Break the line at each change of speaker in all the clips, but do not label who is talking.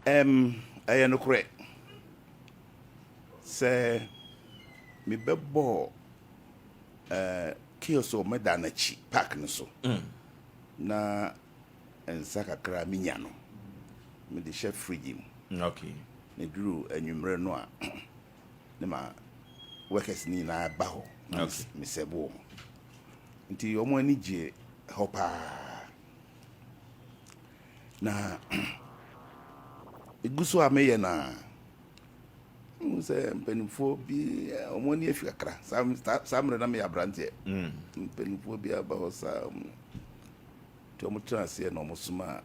Ɛyɛ nokorɛ sɛ mebɛbɔɔ kiosk wɔ mɛda no akyi park no so na nsa kakra a menya no mede hyɛ fridge mu. Na duru anwummerɛ no a, ne ma workers no nyinaa ba hɔ na mesɛbo wɔn. Nti wɔn ani gye hɔ paa. Na egu so a meyɛ no a, mehu sɛ mpanimfoɔ bi wɔn ani afi kakra. Saa mmerɛ na meyɛ aberanteɛ. Mpanimfoɔ bi aba hɔ saa. Nti wɔn tena aseɛ na wɔn soma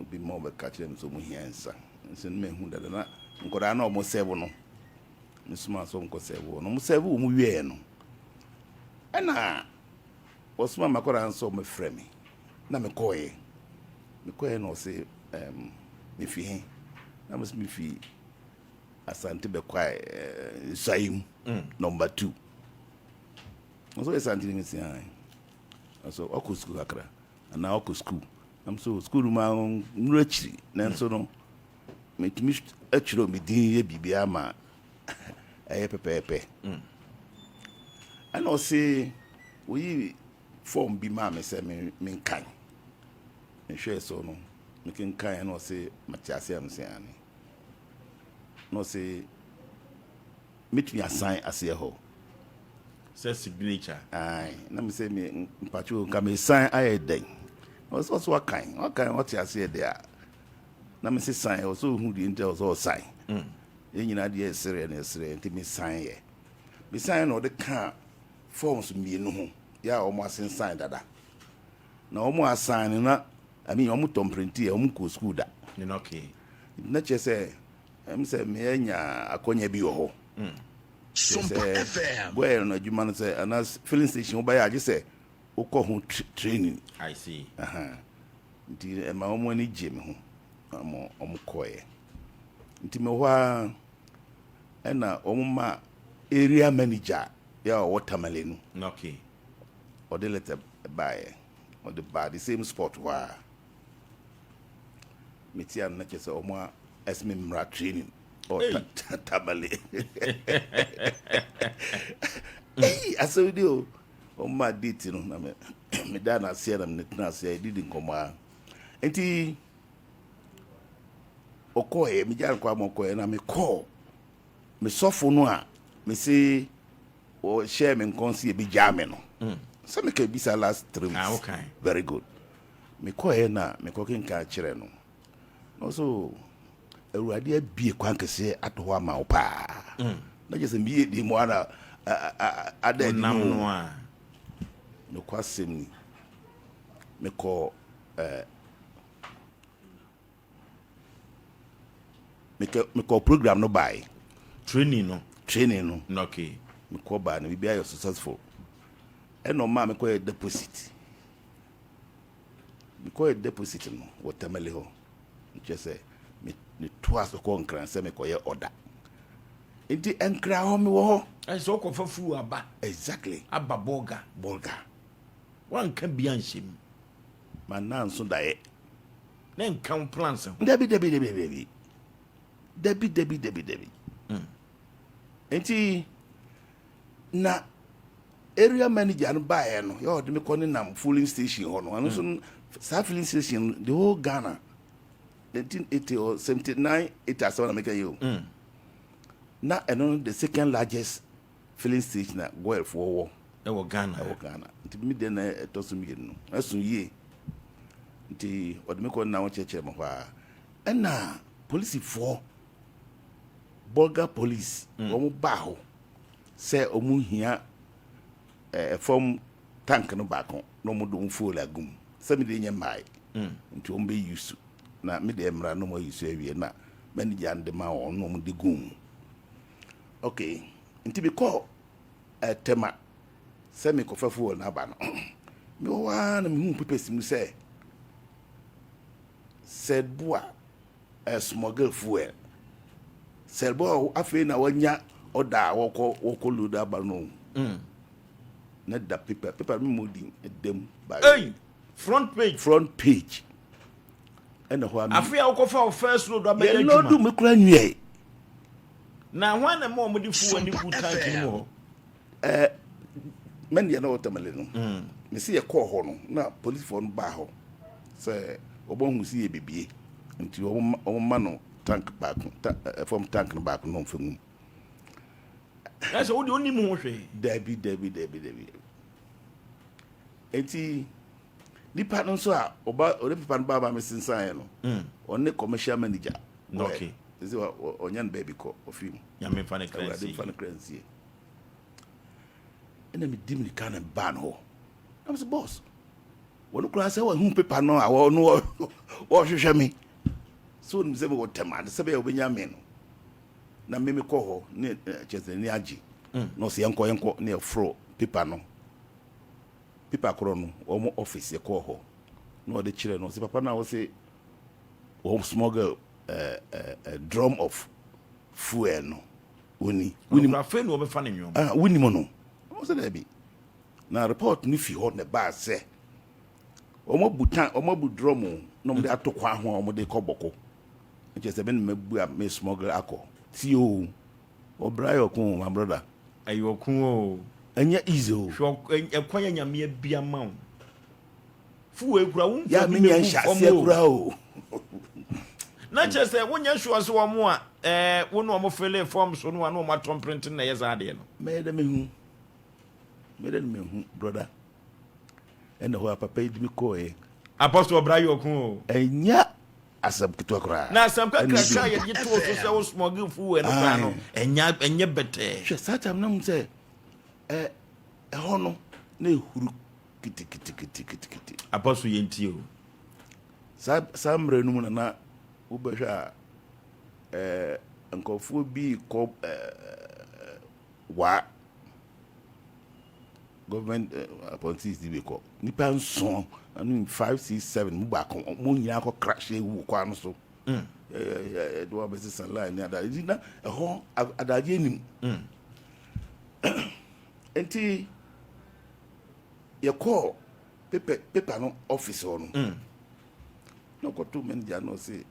obi ma ɔbɛka kyerɛ me sɛ wɔn hia nsa. Nso no mehu dada na nkwadaa na wɔn sɛbo no, mesoma sɛ wɔn kɔ sɛbo. Na wɔn sɛbo wɔn wieɛ no, ɛna wɔsoma m'akwadaa nso wɔn frɛ me na mekɔɔɛ. Mekɔɔɛ na ɔse mefi he? Na mese mefi Asante Bɛkwae Nsuae mu, number 2. Ɔsɛ ɔyɛ Asante ni, mese ae. Ɔsɛ ɔkɔ sukuu kakra anaa ɔkɔ sukuu. Nam so sukuu no ma nnuru akyiri, nanso no metumi atwerɛ me din yɛ biribiara ma ɛyɛ pɛpɛɛpɛ. Ɛna ɔse oyi form bi maa me sɛ menkan. Mehwɛɛ so no, mekenkan, ɛna ɔse mate ase a, mese ane. Na ɔse metumi asan aseɛ hɔ.
Sɛ signature.
Ae, na me sɛ me mpatwo nka mesan ayɛ dɛn? Na ɔsɛ wakan ɔte aseɛ deɛ a, na me se san, ɔsɛ ohu deɛ nti a ɔsɛ ɔsan. Yɛn nyinaa deɛ ɛsereɛ na ɛsereɛ, nti mesan yɛ. Mesan na ɔde kaa forms mmienu ho yɛ a wɔn asensan dada. Na wɔn asan no na, I mean, wɔn tɔ mprenti a wɔn kɔ school da. Na kyerɛ sɛ sɛ meyɛ akɔnya bi wɔ hɔ. Kyerɛ sɛ goil no adwuma no sɛ anaa filling station wobɛyɛ agye sɛ wokɔ ho training.
I see.
Aha. Nti ɛma wɔn ani gye me ho na wɔn kɔɛ. Nti mewɔ hɔ a, ɛna wɔn ma area manager yɛ a ɔwɔ Tamale no. Ɔde letter baeɛ. Ɔde baa the same spot hɔ a. Metia no na kyerɛ sɛ wɔn a ɛsɛ me mmra training. Ɔ Tamale. Ei, asɛm di o. Wɔn ma date no na me meda n'aseɛ na me tena aseɛ yɛdidi nkɔmmɔ a. Nti ɔkɔɛ, megya no kɔ ama ɔkɔɛ na mekɔɔ me sɔfo no a mese wɔhyɛɛ me nkɔn sɛ yɛbɛgyaa me no. Sɛ meka bisa last 3 weeks.
Ah, okay.
Very good. Mekɔɛ na mekɔ kenka kyerɛ no. Na ɔso Awurade abie kwan kɛseɛ ato hɔ ama wo paa. Na kyerɛ sɛ meyɛ di mu ana ada adi
Wonam
mu.
no a.
Nokwasɛm ni. Mekɔ mekɔ program no bae.
Training no.
Training no. Mekɔ baa no, biribi ayɛ successful. Ɛna ɔmaa mekɔyɛ deposit. Mekɔyɛ deposit no wɔ Tamale hɔ. Nkyerɛ sɛ metoa so kɔ Nkran sɛ mekɔyɛ order. Nti Nkran hɔ mewɔ hɔ.
Ɛsɛ sɛ wokɔfa fuel aba.
Exactly.
Aba Bolga.
Bolga.
Wanka bia nhyɛ mu.
Manna nso daeɛ.
Na nka wo plans ho.
Dabi, dabi, dabi, dabi. Dabi, dabi, dabi, dabi. Nti na area manager no baeɛ no, yɛ ɔde me kɔ ne nam filling station hɔ no. Ɛno nso no, saa filling station no, the whole Ghana, 1980 or 79, 80 asɛm na meka yi o. Na ɛno no the second largest filling station a Goilfoɔ wɔ.
Ɛwɔ Ghana.
Ɛwɔ Ghana. Nti mi deɛ na ɛtɔ so mmienu no. Ɛso yie. Nti ɔde me kɔ na wɔkyerɛkyerɛ me hɔ a. Ɛna polisifoɔ, Bolga police, wɔn baa hɔ sɛ wɔn hia fam tank no baako na wɔn de wɔn fuel agu mu. Sɛ mi deɛ nyɛ mmaa. Nti wɔn bɛ use na mi deɛ mmara na wɔn ayi so awie na manager no de ma wɔn na wɔn de gu mu. Okay, nti mi kɔ Tema sɛ mi kɔfa fuel n'aba no, mi wɔ hɔ ara na mi hu papers mu sɛ Sɛdboa smuggle fuel. Sɛdboa afei na wanya ɔda a wɔkɔ load aba no. Na da paper mi mu din ɛdam.
Hey, front page.
Front page. Ɛna hɔ a me.
Afei a wokɔfa wo first load abɛyɛ
Yɛ load
adwuma.
me kura nwiɛ.
Na hwan na ɛma wɔde fuel ne gu tank no mu hɔ?
Ɛɛ mɛndeɛ na ɔtamale no. Mesi yɛ kɔɔ hɔ no na polisifoɔ no baa hɔ sɛ wɔn hu si yɛ bibie nti wɔn ma no tank baako ta ɛfam tank no baako na wɔn fɛ mu.
Ɛsɛ wo deɛ onim ho hwee.
Dabi, dabi, dabi, dabi. Eti nipa no nso a ɔba ɔde pepa no ba ba mi sensan yɛ no, ɔne commercial manager. Ɛsɛ ɔnya no baabi kɔ ɔfiri mu.
Nyame fa ne kra
Awurade
nsie.
Mfa ne kra nsie. Ɛna medi mirika na baa no hɔ na mesɛ, "Boss," wɔno koraa sɛ wahu pepa no a wɔno wɔhwehwɛ me sɛ onim sɛ mewɔ tɛm ade sɛ bɛyɛ wobɛnya me no na me mekɔ hɔ ne kyerɛ sɛ n'ani agye na ɔsɛ yɛnkɔ, yɛnkɔ ne yɛforo pepa no, pepa korɔ no wɔn office. Yɛkɔɔ hɔ na ɔde kyerɛ no, ɔsɛ papa no a wɔsɛ wɔn smuggle drum of fuel no woni wonim.
Afei na wɔbɛfa ne nnwom.
Ah, wonim no? Ɔsɛ daabi, na report no fi hɔ na ɛbaa sɛ wɔn abu tan, wɔn abu drum o, na wɔn de ato kwan ho a wɔn de kɔ Bɔkɔ, nkyɛn sɛ bɛn na mabu a me smuggle akɔ tie o. Ɔbra yɛ ɔko o, my brother.
Ɛyɛ ɔko o.
Ɛnyɛ easy o.
Hwɛ ɛkwan yɛ Nyame abi ama wo. Fuel kura wo
yà
mfa bi
mí nyɛ
mɛgu
nhyɛ
fam
aseɛ
o.
kura o.
Na kyerɛ sɛ wonyɛ sure sɛ wɔn a wo ne wɔn fill form so no a na wɔn atɔ mprenten na ɛyɛ saa adeɛ no.
Mɛyɛ dɛ mehu, mɛyɛ dɛ mehu, brother. Ɛna hɔ a papa yi di mi kɔɔ yɛ.
Apostle, ɔbra yɛ ɔko o.
Ɛnyɛ asɛm ketewa koraa.
Na asɛm
Ɛna
kakraka a
ebi.
yɛde too so sɛ wo smuggle fuel no koraa no, ɛnyɛ bɛtɛɛ.
Hwɛ, saa time na mu sɛ ɛhɔ no na ehuru kitikitikitikiti.
Apostle, yɛn tie o.
Saa mmerɛ no mu na wobɛhwɛ a nkɔfoɔ bi kɔ waa government appointees bi kɔ nipa nson, I mean five, six, seven mu baako, mo nyinaa kɔ crash ewu kwan no so. Ɛɛ ɛde wɔn abɛsesa line ne adagye nti na ɛhɔ adagye nim. Nti yɛkɔɔ paper no office hɔ no na ɔkɔto manager no, ɔse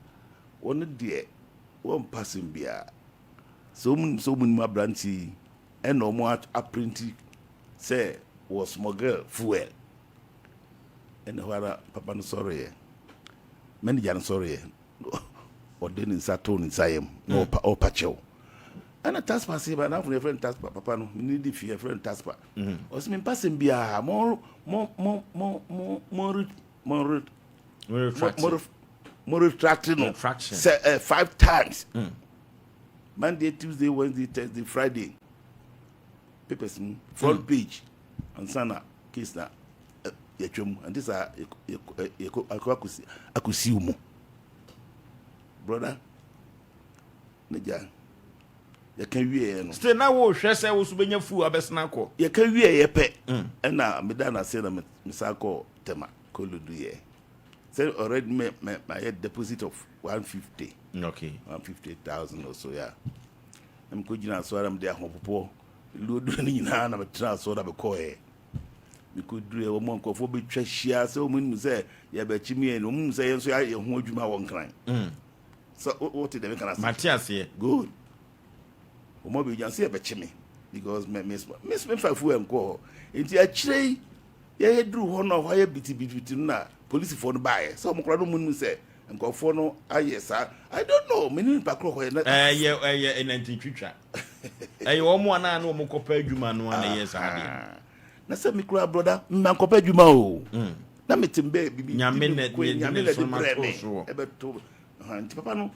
wɔn deɛ wɔmpa asɛm biara sɛ wɔn nim aberante yi ɛna wɔn aprint sɛ wɔ smuggle fuel. Ɛna hɔ ara papa no sɔreɛ, manager no sɔreɛ, ɔde ne nsa to ne nsa yam na ɔpa kyɛw. Ɛna Taspa se ba n'afɔ yɛfrɛ no Taspa, papa no ne di fi yɛfrɛ no Taspa, ɔsɛ mi mpa asɛm biara, mo mo mo mo mo mo mo mo
Retract.
Mo retract no.
Retraction.
Sɛ five times, Monday, Tuesday, Wednesday, Thursday, Friday, papers mu front page ansa na case na yɛtwa mu ante saa yɛkɔ akɔsi mu, brother. Ne gya yɛka wieɛ no.
Still na wohwɛ sɛ wo so bɛnya fuel abɛsena akɔ.
Yɛka wieɛ pɛ ɛna meda no ase na mesa kɔ Tema kɔload yɛ sɛ already me mayɛ deposit of 150 150,000 or so, yeah. Na mekɔgyina so ara mede ahopopoɔ load no nyinaa na metena so na mekɔɛ mekɔduru ɛ wɔn nkurɔfoɔ bɛtwa hyia sɛ wɔn nim sɛ yɛbɛkyi mmienu, wɔn nim sɛ yɛn nso yɛayɛ ho adwuma wɔ Nkran sɛ wote dɛm kana.
Mate aseɛ.
Good. Wɔn abɛgyina sɛ yɛbɛkye me because me fa fuel nkɔ hɔ. Nti akyire yi yɛyɛ duru hɔ no, hɔ ayɛ bitibitibiti no na polisifoɔ no baayɛ sɛ wɔn koraa no mu nim sɛ nkurɔfoɔ no ayɛ saa. I don't know, me ne nipa korɔ hɔ yɛ na.
Ɛyɛ ɛnantitwitwa, ɛyɛ wɔn a naa ne wɔn kɔpɛ adwuma no a na ɛyɛ saa deɛ.
Ah. Na sɛ me kura, brother, mma nkɔpɛ adwuma o, na mete mbɛ bibi.
Nyame
Nyame
ne
na de
nsoroma
brɛ
too
me
soɔ.
ɛbɛto ha. Nti papa no,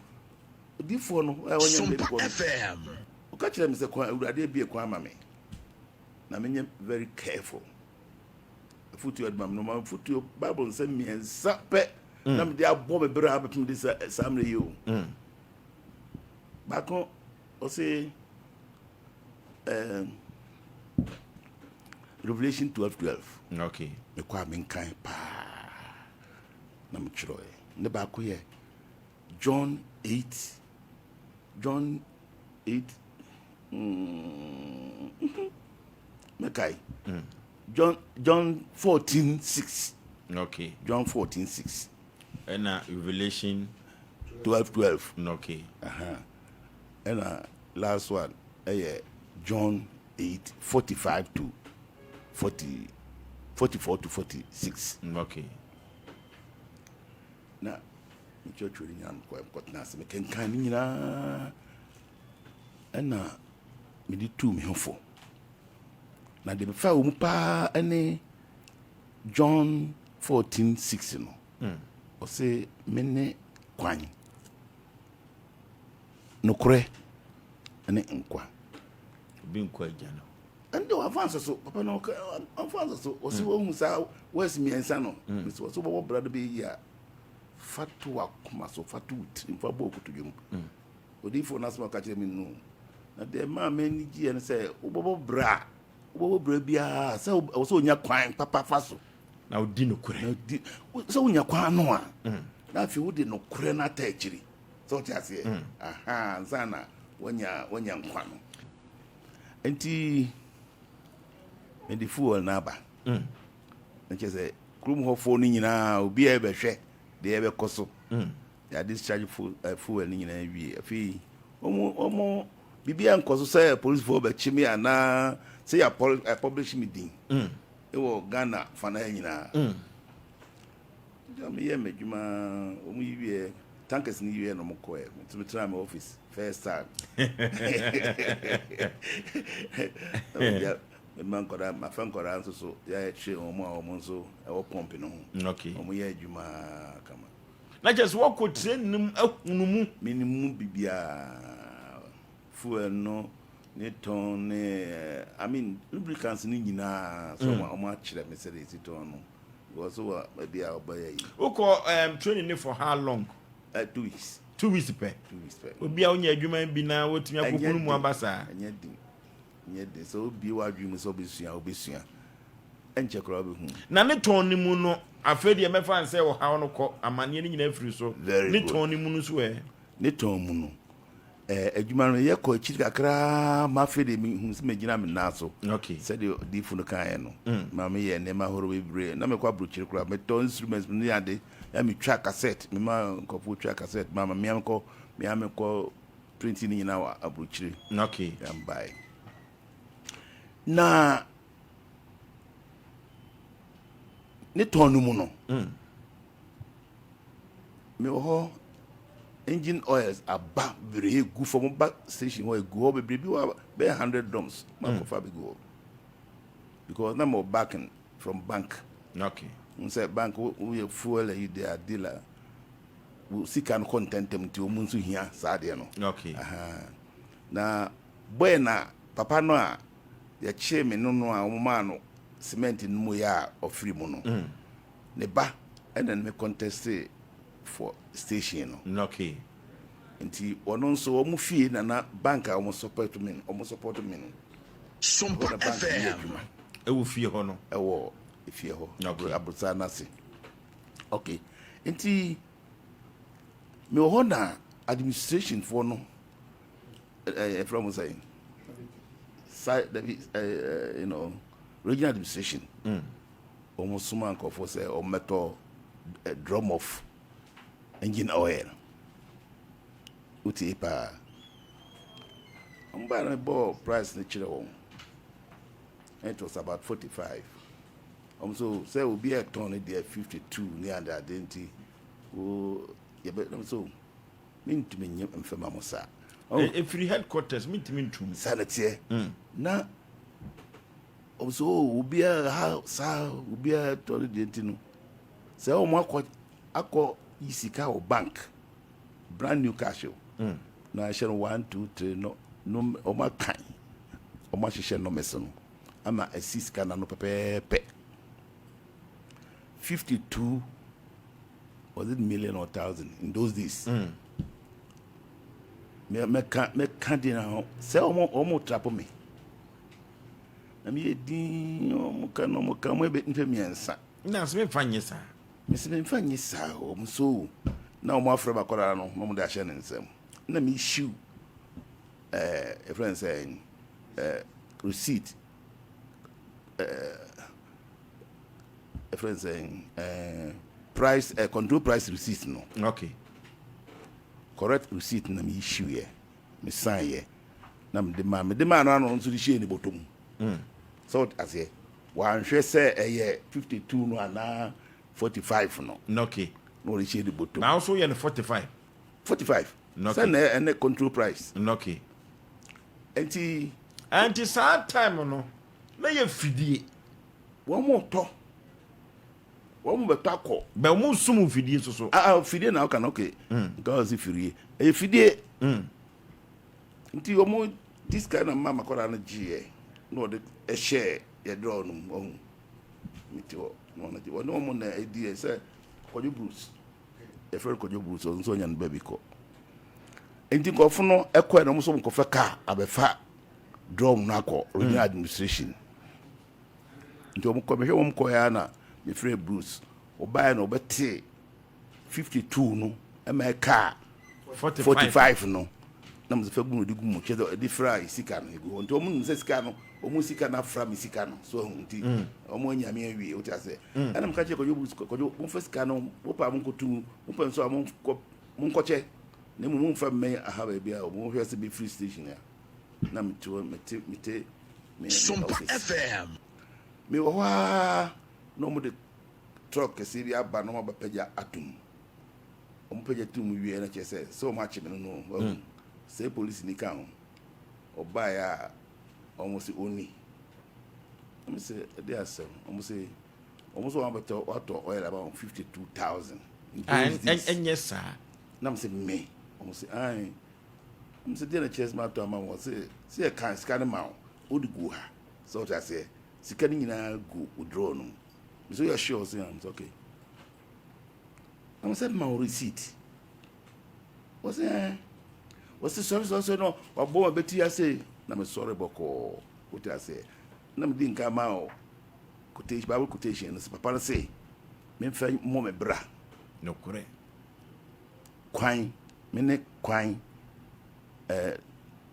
odiifoɔ no a ɔnyɛ
Sompa
mbɛ no
FM.
ɔka kyerɛ me sɛ kwan Awurade abie kwan ama me na menyɛ very careful. Afotuo aduma me no ma afotuo Bible nsɛm mmiɛnsa pɛ na mede abɔ me berɛ a bɛpem de saa mmerɛ yi o. Baako ɔse Revelation 12:12. Mekɔ a menkan paa na metwerɛɛ ne baako yɛ John 8, John 8, mɛkae John 14:6. John 14:6.
Ɛna Revelation
12:12. Ɛna last one ɛyɛ John 8:45 to 40, 44 to 46. Na mekyerɛkyerɛ no nyinaa, mekɔ mekɔtena ase, mekenkan ne nyinaa, ɛna mede tuu me ho fo. Na deɛ mefa wɔ mu paa ɛne John 14:6 no. Ɔse, "Me ne kwan, nokorɛ ne nkwa."
Obi nkɔ agya no.
Ɛnde wamfa nso so papa no, ɔmfa nso so. Ɔse wɔhu saa words mmiɛnsa no, mesɛ wɔ sɛ wobɛwɔ bra no bɛyi a, fa to wakoma so, fa to wo tirim, fa bɔ okotodwe mu. Odiyifoɔ no asɛm a ɔka kyerɛ me no, na deɛ maa m'ani gyeɛ no sɛ wobɛbɔ bra a, wobɛbɔ bra biara sɛ ɛwɔ sɛ wonya kwan papa fa so.
Na wodi nokorɛ.
Na sɛ wonya kwan no a, na afei wode nokorɛ no ata akyiri sɛ wote aseɛ aha ansa na wanya nkwa no. Nti mede fuel no aba na kyerɛ sɛ kurom hɔfoɔ no nyinaa, obiara bɛhwɛ deɛ ɛbɛkɔ so. Yɛade discharge fuel no nyinaa wie. Afei ɔmo biribiara nkɔ so sɛ polisifoɔ bɛkye me anaa sɛ yɛ publish me din ɛwɔ Ghana fanaa nyinaa. Nti meyɛ m'adwuma, ɔmo yi wie, tankers no yi wie na ɔmo kɔɛ. Nti metena me office first time, mema nkɔdaa, mafa nkɔdaa nso so, yɛakyerɛ wɔn a wɔn nso ɛwɔ pump no ho. Wɔn yɛ adwuma kama.
Na kyerɛ sɛ wɔkɔ training no mu ahunu mu.
Menim mu biribiaa, fuel no ne tɔn ne I mean, lubricants no nyinaa so ɔmo akyerɛ me sɛdeɛ ɛsi tɔn no, because wɔ baabi a ɔbɛyɛ yi.
Wokɔ training ne for how long?
2 weeks.
2 weeks pɛ?
2 weeks pɛ.
Obi a wonya adwuma bi na wotumi akokunu mu aba saa.
Ɛnyɛ den, ɛnyɛ den. Sɛ obie w'adwene mu sɛ wobɛsua, wobɛsua, ɛnkyɛ koraa wobɛhu.
Na ne tɔn no mu no, afei deɛ mɛfa n sɛ ɔhaw no kɔ, amanneɛ no nyinaa firi so.
Very
Ne
good.
tɔn no mu no so ɛ?
Ne tɔn mu no, adwuma no yɛkɔ akyiri kakraa ma afei de mehu sɛ magyina me nan so. Sɛdeɛ odiifo no kaeɛ no, ma meyɛ nneɛma ahorow bebree na mekɔ aburokyire koraa, metɔ instruments ne ade, na metwa cassette, mema nkurɔfoɔ twa cassette ma ma mea mekɔ, mea mekɔ printing no nyinaa wɔ aburokyire. Yɛmbae na ne tɔn no mu no, mewɔ hɔ, engine oils aba bebree egu fam ba station hɔ, egu hɔ bebree bi wɔ bɛyɛ 100 drums ma kɔfa bi gu hɔ, because na mo backing from bank. N sɛ bank woyɛ fuel ayi de a dealer wo sika no kɔ ntɛntɛm, nti wɔn nso hia saa adeɛ no. Aha. Na boy na papa no a yɛkyee me no a wɔn maa no cement no mu yɛ a ɔfiri mu no, ne ba ɛna ne me contest for station no. Nti ɔno nso wɔn fie nana bank a wɔn support me no, wɔn support me no.
Sompa
Ɛhɔ na bank yɛ
FM.
adwuma.
Ɛwɔ fie hɔ no?
Ɛwɔ efie hɔ. Aborosa n'ase. Okay, nti mewɔ hɔ na administration foɔ no, ɛfrɛ mo sɛn, sa dabi, ɛ ɛ regional administration, wɔn soma nkurɔfoɔ sɛ wɔn mɛtɔ drum of engine oil. Wotie paa, wɔn baa na bɔɔ price no kyerɛ wɔn. It was about 45. Wɔn so sɛ obi a ɛtɔn no deɛ 52 ne ade ade, nti wo yɛbɛ wɔn so mentumi nye mfɛma mo saa.
Ɛfiri headquarters, mentumi ntum.
Saa na teɛ na wɔn so, oh, obiara ha saa, obiara tɔ no deɛ, nti no sɛ wɔn akɔ yi sika wɔ bank, brand new cash o, na ahyɛ no one, two, three no, wɔn akan, wɔn ahyehyɛ numbers no ama asi sika n'ano pɛpɛɛpɛ, 52, was it million or thousand in those days? Mɛka di na ho sɛ wɔn trap me na meyɛ din. Wɔn ka na wɔn ka wɔn ebe nipa mmiɛnsa.
Na sɛ memfa nye saa.
Mesi memfa nye saa. Wɔn so na wɔn afrɛ bakɔdaa no na wɔn de ahyɛ ne nsam na mi hyiw efrɛ no sɛ receipt, efrɛ no sɛ ɛɛ Price control price receipt no.
Okay.
Correct receipt na me issue yɛ. Me sign yɛ. Na me de ma me de ma no ano nso de hyɛ ne bɔtɔ mu. So what aseɛ. Wanhwɛ sɛ ɛyɛ 52 no anaa 45 no.
Okay.
Na ɔde hyɛ ne bɔtɔ mu.
Na nso yɛ no 45.
45.
Okay.
Sɛ na ɛne control price.
Okay.
Nti
Nti saa time no na yɛ fidie.
Wɔn mo tɔ. Wɔn mo bɛtɔ akɔ.
Bɛ wɔn sum fidie soso.
Ah, ah, fidie na ɔka no, okay. Nka ɔsi firie. Ɛyɛ fidie. Nti wɔn di sika na mma makɔda no gyeeɛ na ɔde ɛhyɛ yɛ draw no mu ɔho. Mete hɔ na wɔn agye. Wɔne wɔn na ɛdi yɛ sɛ Kwadwo Bruce. Yɛfrɛ no Kwadwo Bruce, ɔno nso ɔnya no baabi kɔ. Nti nkurɔfo no ɛkɔɛ na wɔn nso wɔn kaa abɛfa drum no akɔ regional administration. Nti wɔn kɔ mehwɛ wɔn kɔ ya na mefrɛ Bruce. Ɔbaeɛ na ɔbɛte 52 no ɛma ɛkaa
45.
45 no na mo sɛ fɛ gu no de gu mu kyerɛ sɛ ɛde fra sika no egu hɔ. Nti wɔn nim sɛ sika no, wɔn sika no afra me sika no so ɛho nti wɔn anya me awie, wote ase. Ɛna meka kyerɛ Kwadwo Bruce, Kwadwo, momfa sika no, mopa monkɔtu mu, mopɛ nso a monkɔ monkɔkyɛ, na mmom momfa mmɛn aha baabi a wɔn hwɛ sɛ bɛfiri station a na mete hɔ, mete me
Sompa
office.
FM.
Mewɔ hɔ ara na wɔn de truck kɛseɛ bi aba na wɔn abɛpagya atum. Wɔn pagya tum wie na kyerɛ sɛ wɔn akye me no no wahu. Sɛ polisi ni ka ho ɔbaeɛ a wɔn sɛ ɔni. Wɔn sɛ ɛde asɛm, wɔn sɛ wɔn abɛtɔ watɔ oil about 52,000.
Ah, ɛnyɛ saa.
Na mo sɛ me wɔn sɛ ayi wɔn sɛ deɛ na kyerɛ sɛ ma atɔ ama wɔn sɛ yɛ kan sika no ma wɔn o de gu ha sɛ ɔte aseɛ, sika no nyinaa gu o drawer no mu. Sɛ yɛ sure sɛ I'm okay. Na mo sɛ ma wo receipt. Wɔsɛ ɛɛ wɔsɛ sɔre sɔre sɔre no wabɔ ma bɛti ase na me sɔre bɔkɔɔ, wote aseɛ, na me di nka ma o quotation, Bible quotation no sɛ papa no sɛ memfa mmɔ me bra.
Nokorɛ.
Kwan me ne kwan ɛɛ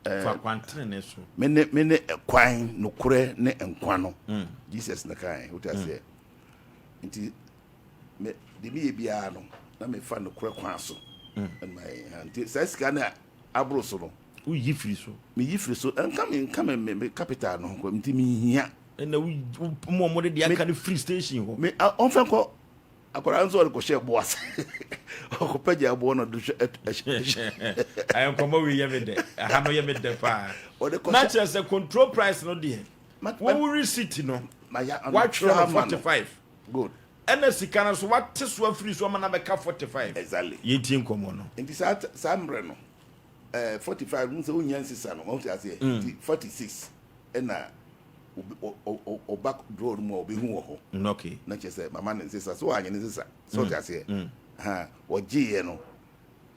Fa kwantenene so.
Me ne kwan, nokorɛ ne nkwa no. Jesus na kan, wote aseɛ. Nti me de meyɛ biara no na mefa nokorɛ kwan so ɛna mayɛ ha. Nti saa sika no a aboro so no
woyi firi so.
Meyi firi so, nka me nka me capital no ho kɔ nti mehia.
Ɛna wo mo ɔmo de deɛ aka no firi station hɔ.
Me ɔmfɛ nkɔ akwadaa nso ɔde kɔhyɛ ɛboɔ ase, ɔkɔpɛgya ɛboɔ no ɔde hwɛ ɛhyɛ.
Ayɛ nkɔmɔ wei yɛ me dɛ, ɛha no yɛ me dɛ paa.
Ɔde kɔhyɛ.
Na kyerɛ sɛ control price no deɛ wɔn receipt no watwerɛ no 45.
Good.
Ɛna sika no so wate so afiri so ama na bɛka 45.
Exactly.
Yɛntie nkɔmɔ no.
Nti saa mmerɛ no 45 n sɛ wonya nsesa no, wɔn ti aseɛ. Nti 46 ɛna ɔba drawer no mu a ɔbɛhu wɔ hɔ. Na kyerɛ sɛ mama ne nsesa so wanyɛ ne nsesa so ɔte aseɛ ha ɔgyeeɛ no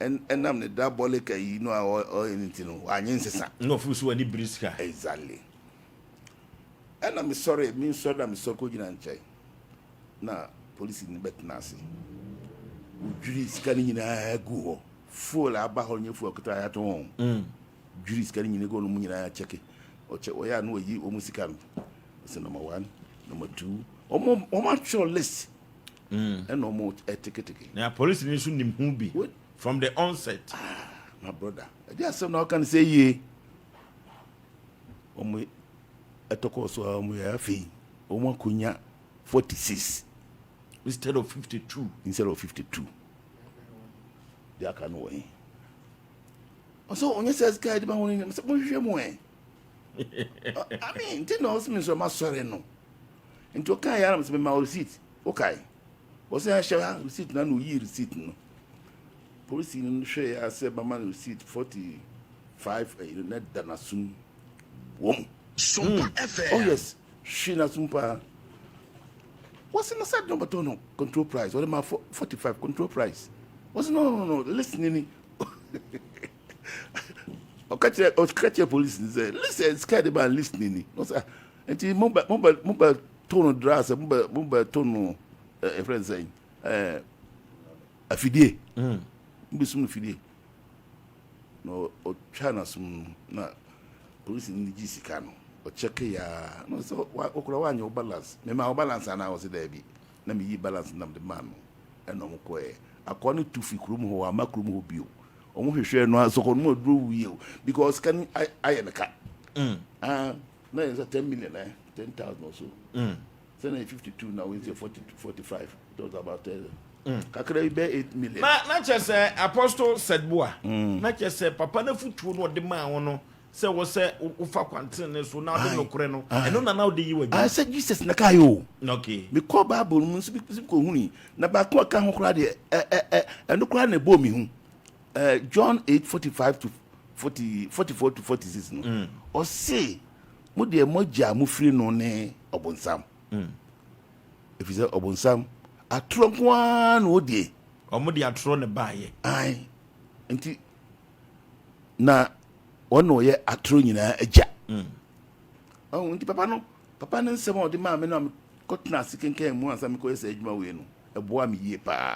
ɛnam ne diabolic ayi no a ɔyɛ ne ti no wanyɛ nsesa.
Na ɔfiri so wani biri sika.
Exactly. Ɛna mesɔre, mesɔre na mesɔre kɔgyina nkyɛn na polisi no bɛtena ase, wodwiri sika no nyinaa gu hɔ, fuel aba hɔ nyɛ fuel ketewa yɛato ho. Dwiri sika no nyinaa gu hɔ no mu nyinaa kyɛke ɔkyɛ ɔyɛ a na wayi wɔn sika no sɛ number one, number two, wɔn atwerɛ list ɛna wɔn ɛteketeke.
Na polisi ni nso nim ho bi from the onset.
Ah, my brother, ɛdi asɛm na ɔka no sɛ yie wɔn ɛtɔkɔ so a wɔn yɛ afei wɔn akɔnya 46.
Instead of 52.
Instead of 52, deɛ aka no wɔ he ɔsɛ ɔnyɛ sɛ sika yɛde ma wɔn nyinaa sɛ mohwehwɛ mu ɛ. I mean, nti na ɔsɛ mi nso ma sɔre no nti ɔka yɛ anam sɛ mema receipt, ɔkae ɔsɛ ahyɛ ha receipt na oyi receipt no, polisi no hwɛ yɛ asɛ mama no receipt 45 ɛyi na da n'asom wɔm.
Sompa FM.
Oh yes, hwe n'asom paa. Wɔsi na sɛ dɔn bɛtɔ no control price ɔde ma 45 control price. Wɔsi no, no, no, listen ni ɔka kyerɛ polisi ni sɛ listen, sika de ba list ni ɔsɛ nti mo bɛ to no dra sɛ mo bɛ to no ɛfrɛ nsɛn afidie mo bɛ sum no fidie na ɔtwa n'asom no na polisi ni gye sika no ɔkyɛke yaa na ɔsɛ okura wanyɛ wo balance, mema wo balance anaa? Ɔsɛ daabi, na meyi balance nam de maa no. Ɛna ɔmo kɔɛ. Akoa no tu fi kurom hɔ, wamma kurom hɔ bio. Ɔmo hwehwɛɛ no ara sɛ ɔnom aduro wuiɛ o because sika no ayɛ no ka. Ah, na yɛ sɛ 10 million eh, 10,000 or so. Sɛ na yɛ 52 na wei sɛ 40 45, it was about 10. Kakra bi bɛyɛ 8 million.
Na kyerɛ sɛ Apostle Sedboa, na kyerɛ sɛ papa no afotuo no ɔde maa wo no sɛ wɔ sɛ wofa kwantenene so na wode nokorɛ no, ɛno na na wode yi w'adwuma.
Sɛ Jesus na kaeɛ o.
Okay.
Mekɔɔ Bible no mu nso bi kɔhunui, na baako a ɛka ho koraa deɛ, ɛno koraa na ɛbɔɔ me hu. John 8 45 to 40, 44 to 46 no, ɔse, mo deɛ mo agya a mofiri no ne ɔbonsam. Ɛfiri sɛ ɔbonsam atorɔ nko ara na ɔdie.
Ɔmo de atorɔ na ɛbaeɛ.
Ae, nti na wɔn na ɔyɛ atoro nyinaa agya. Ɔho nti papa no, papa no nsɛm a ɔde maa me no a mekɔtena ase kenkan mu ansa mekɔyɛ saa adwuma wei no, ɛboa me yie paa.